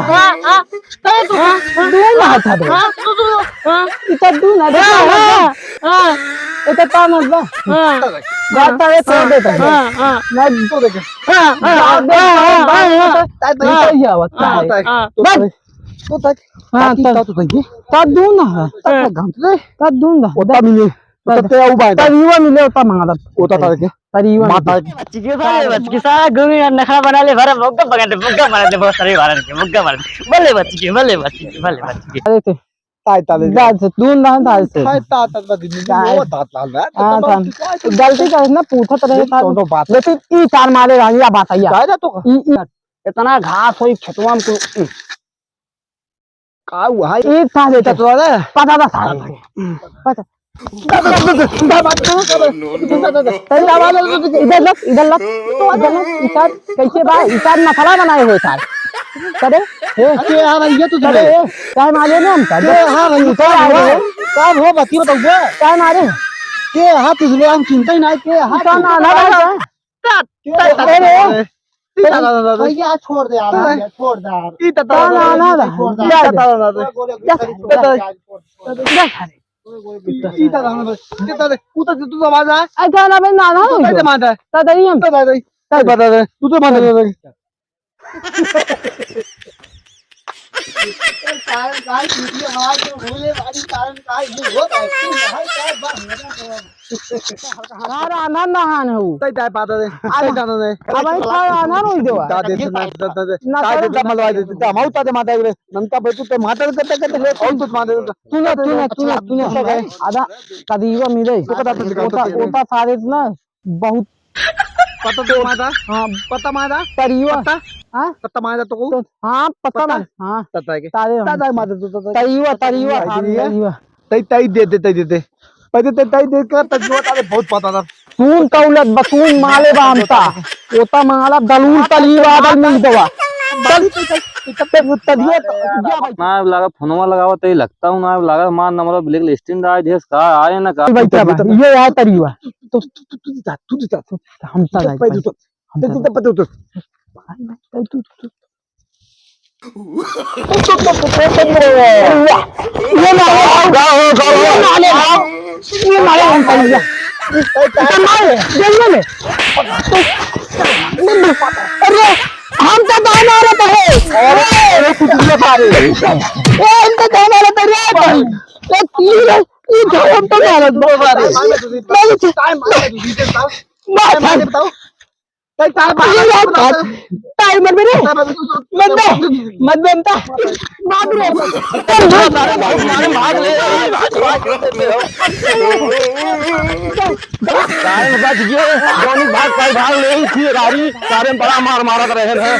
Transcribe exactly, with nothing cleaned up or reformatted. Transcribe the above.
ना। हाँ, हाँ। अरे तू, हाँ, हाँ। दून ना था दे। हाँ, तू, तू, हाँ। इतना दून ना दे। हाँ, हाँ, हाँ। इतना ताना बा। हाँ। बात तारे छोड़ देता है। हाँ, हाँ। मैं तो देखे। हाँ, हाँ, बात दे, हाँ, हाँ, बात हाँ, दे, हाँ। ताई, ताई, हाँ। ताई, आवत हाँ, है। हाँ। तो बस। ताई, तो ताई, हाँ, ताई, तब, ताई, तो ताई। तब दून ना है। तब हाँ। घंट दे। तब दून ना। ओता मिले। ओता तब, ते आऊ बाय। तब युवा मिले, ओता मंगा ला। ओता तारे के। तरीबन माता के। बच्ची के सारे, बच्ची के सारे गुंगे यार नखरा बना ले, भरा मुग्गा बना दे, मुग्गा बना दे, बहुत सारे मारन के, मुग्गा बना दे। बल्ले बच्ची के, बल्ले बच्ची के, बल्ले बच्ची के। अरे ते। ताई ताले जा। जा से, दून दान ताई से। ताई ता ता बदी ताई। वो ता ता ना। हाँ, तो था। तो गलती का है ना, पूछत रहे ये था। दोनों बात। लेकिन ई तार मारे रहा, या बात है, या। ताई जा तो। ई, ई। इतना घास होई खेतवा में कुल। का हुआ है? ई ताले इतना तो। तो रे। पता था सारे। पता। इधर लग, इधर लग, इधर लग, इधर लग, इधर लग, इधर कैसे बा? इधर नखरा बनाए हुए सार। करे? ए, के आ रही है तुझे? करे? ए, काहे मारे ना हम? के आ रही है? इधर आए हो? कब हो बती बताऊंगा। काहे मारे? के हाथ तुझे हम चिंता ही ना है, के हाथ इधर ना, ना, ना, ना। के अरे, अरे, ई दादा, दादा, दादा। भैया, छोड़ दे यार, हाँ। भैया, छोड़ दे यार। ई दादा, दादा, दादा, दादा। छोड़ दे। ई दादा, दादा, दादा। गोरे, गोरे, जा, जा, जा। छोड़ दे यार, छोड़ दे। जा, जा। ई दादा, दादा, दादा। ई दादा, तू तो, तू तो मार रहा है। अरे, दादा, मैं ना, ना, तू तो ना। कैसे मार रहा है? दादा, ये हम दादा, दादा, दादा। दादा, दादा, तू तो मार रहा है। कारण का है, पीछे हमारे को भूले वाली कारण का है, ये होता है, तू यहाँ क्या बात हो रहा है? यार, आना नहान हो। तै ताय पाता दे, तै जाना दे। अब भाई, खाए आना नहीं देवा। ता दे, ता दे, ता दे, ना ता दे, करो। ता मलवा दे, ता माऊ ता दे माता रे। नंता बतू ते माता करते करते ले, कौन तू माता करते? तू ना, तू ना, तू ना, तू ना। अच्छा, आदा, तरीवा मिले। तू पता, तू ओता, ओता सारे ना, बहुत पता तो मादा? हाँ। पता मादा? तरियो। पता? हाँ? पता मादा तो को? तो, हाँ, पता पता? मादा। हाँ। पता है के? तारे हम। पता है मादा तो, तो, तो। तरियो, तरियो, हाँ, तरियो। तरियो। तई, तई दे दे, तई दे दे। पहले तई, तई दे कर तरियो तारे बहुत पता था। तून तौलत बतून माले बामता। ओता माला दलूल तली बादल मिल गवा। दल, तई, तई, तई, तई, तरियो, तरियो भाई। ना लगा, फोनवा लगावा, तई लगता हूँ ना लगा, मार नंबर ब्लैक लिस्टिंग डाल देस का, आए ना का? भाई, क्या बात? ये यार तरियो। तो तू, तू, तू, तू, तू, तू, तू, हम तो तू, जाए पहले भाई। तू, हम तू, तो तू, तू, तू। भाई, भाई, तू, तू, तू। ये ना हो, ये ना हो, ये ना हो, हम कर लिया। ये ना हो, हम कर लिया। ये ना हो, ये ना हो। अरे, हम तो दाना रहता है। अरे, तू, तू, तू, अरे, हम तो दाना रहता है रे भाई। ये तीर है, ये तो हम तो दाना रहता है। नहीं, नहीं, नहीं। टाइम आ गया, बताओ। बात है। टाइम, टाइम, ये बात, टाइम मत मेरे। मत दे, मत दे, मत दे। मार दे। सारे भाग ले। सारे बच गए। जानी भाग, भाग, भाग ले। इसी गाड़ी, सारे बड़ा मार मारत रहे हैं।